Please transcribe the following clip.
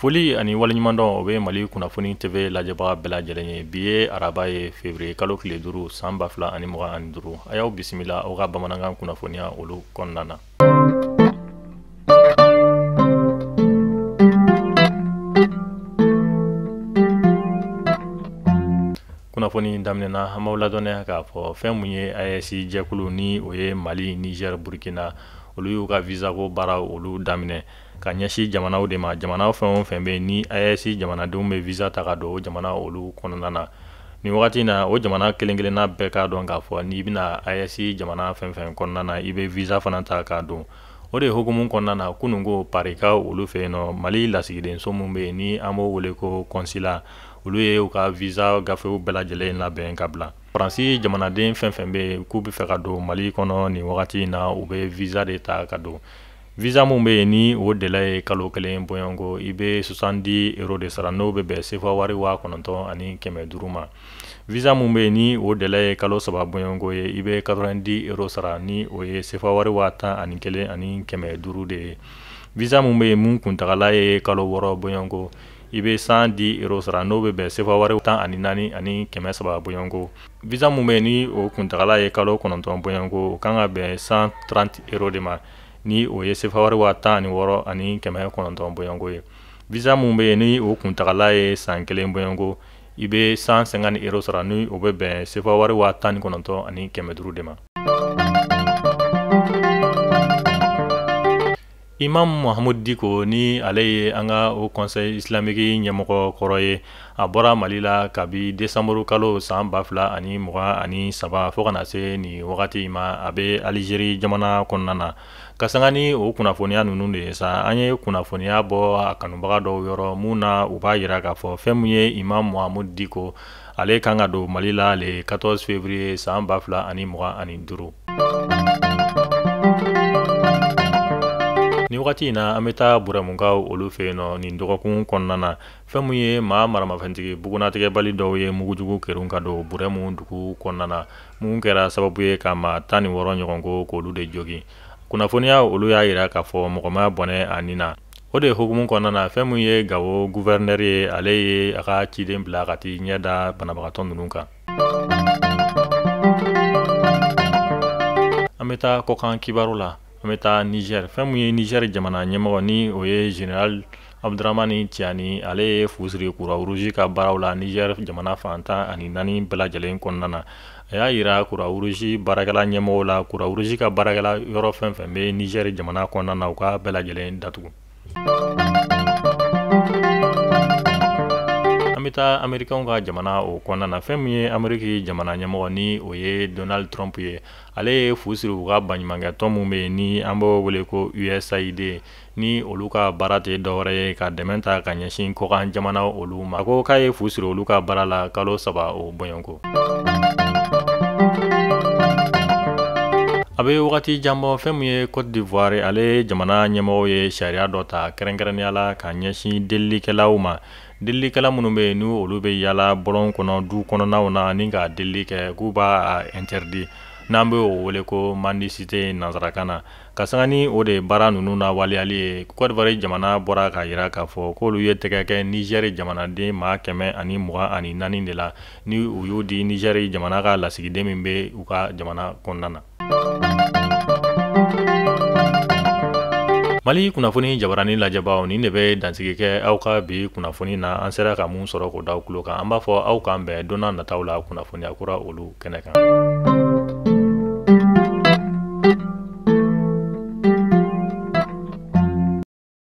Foli ani waleɲumandɔn o bɛ Mali kunnafoni TV lajɛbaga bɛɛ lajɛlen ye. Bi ye araba ye, février kalo tile 5 san 2025. A y'aw bisimila aw ka bamanankan kunnafoniya olu kɔnɔna na. Kunnafoni daminɛna, an b'aw ladɔnniya k'a fɔ fɛn mun ye AES jɛkulu ni o ye Mali, Niger, Burkina, olu y'u ka visa ko baara olu daminɛ ka ɲɛsin jamanaw de ma. Jamana fɛn o fɛn bɛ ni AES jamanadenw bɛ visa ta ka don o jamana olu kɔnɔna na nin wagati in na, o jamana kelen kelenna bɛɛ k'a dɔn k'a fɔ n'i bɛna AES jamana fɛn fɛn kɔnɔna na, i bɛ visa fana ta k'a don. O de hukumu kɔnɔna na, kunun ko Parikaw olu fɛ yen nɔ, Mali lasigidenso mun bɛ yen ni an b'o wele ko consulat, olu ye u ka visa gafew bɛɛ lajɛlen labɛn ka bila. Faransi jamanaden fɛn fɛn bɛ yen k'u bɛ fɛ ka don Mali kɔnɔ nin wagati in na, u bɛ visa de ta ka don. Visa mun bɛ yen ni o délai ye kalo 1 bɔɲɔgɔnko, i bɛ 70 euros de sara, n'o bɛ bɛn sefa wari 9500 ma. Visa mun bɛ yen ni o délai ye kalo 3 bɔɲɔgɔnko ye, i bɛ 90 euros sara, ni o ye sefa wari 11500 de ye. Visa mun bɛ yen mun kuntagala ye kalo 6 bɔɲɔgɔnko, i bɛ 110 euros sara, n'o bɛ bɛn sefa wari 14300 bɔɲɔgɔnko. Visa mun bɛ yen ni o kuntagala ye kalo 9 bɔɲɔgɔnko, o kan ka bɛn 130 euros de ma, ni o ye sefa wari 16900 bɔɲɔgɔnko ye. Visa mun bɛ yen ni o kuntagala ye san 1 bɔɲɔgɔnko, i bɛ 150 euros sara, ni o bɛ bɛn sefa wari 19500 de ma. Imam Mahmoud Dicko, ni ale ye an ka Haut Conseil islamique ɲɛmɔgɔ kɔrɔ ye, a bɔra Mali la kabi décembre kalo san 2023 fo ka na se nin wagati in ma, a bɛ Algérie jamana kɔnɔna na. Ka sanga ni o kunnafoniya ninnu de ye sa, an ye kunnafoniya bɔ a kanubaga dɔw yɔrɔ mun na, u b'a yira k'a fɔ fɛn mun ye Imam Mahmoud Dicko, ale kan ka don Mali la le 14 février san 2025. Ni wagati in na, an bɛ taa Burɛmukaw olu fɛ yen nɔ. Nin dɔgɔkun kɔnɔna na, fɛn mun ye maa maramafɛntigi bugunatigɛbali dɔw ye mugujugu kerun ka don Burɛmu dugu kɔnɔna na, mun kɛra sababu ye ka maa 16 ɲɔgɔn ko k'olu de jogin. Kunnafoniya olu y'a yira k'a fɔ mɔgɔ ma bɔnɛ a nin na. O de hukumu kɔnɔna na, fɛn mun ye Gawo gouverneur ye, ale ye a ka ciden bila ka t'i ɲɛ da banabagatɔ ninnu kan. An bɛ taa kɔkan kibaru la. An bɛ taa Niger. Fɛn mun ye Niger jamana ɲɛmɔgɔ ni o ye Général Abdramani Tiani, ale ye fu siri Croix-Rouge ka baaraw la Niger jamana fan 14 bɛɛ lajɛlen kɔnɔna na. A y'a yira Croix-Rouge baarakɛla ɲɛmɔgɔw la, Croix-Rouge ka baarakɛla yɔrɔ fɛn fɛn bɛ Niger jamana kɔnɔna na, u ka bɛɛ lajɛlen datugu. An bɛ taa Américains ka jamana o kɔnɔna na. Fɛn min ye Amérique jamana ɲɛmɔgɔ ni o ye Donald Trump ye, ale ye fu siri u ka baɲumankɛtɔn mun bɛ yen ni an b'o wele ko USAID, ni olu ka baara tɛ dɔwɛrɛ ye ka dɛmɛ ta ka ɲɛsin kɔkan jamana olu ma. A ko k'a ye fu siri olu ka baara la kalo 3 o bɔɲɔgɔnko. A bɛ wagati jan bɔ, fɛn min ye Côte d'Ivoire, ale jamana ɲɛmɔgɔw ye sariya dɔ ta kɛrɛnkɛrɛnnenya la ka ɲɛsin delilikɛlaw ma. Delilikɛla minnu bɛ yen n'u olu bɛ yaala bɔlɔn kɔnɔ, du kɔnɔnaw na, ni ka delili kɛ, k'u b'a interdit, n'an bɛ o wele ko mendicité nansarakan na. Ka sanga ni o de baara ninnu na waleyali ye, Côte d'Ivoire jamana bɔra k'a yira k'a fɔ k'olu ye tɛgɛ kɛ Niger jamanaden maa 124 de la, ni u y'u di Niger jamana ka lasigiden min bɛ u ka jamana kɔnɔna na. Mali kunnafoni jabarani lajɛbaw, nin de bɛ dansigi kɛ aw ka bi kunnafoni na. An sera ka mun sɔrɔ k'o da aw tulo kan, an b'a fɔ aw k'an bɛn don nataw la kunnafoniya kura olu kɛnɛ kan.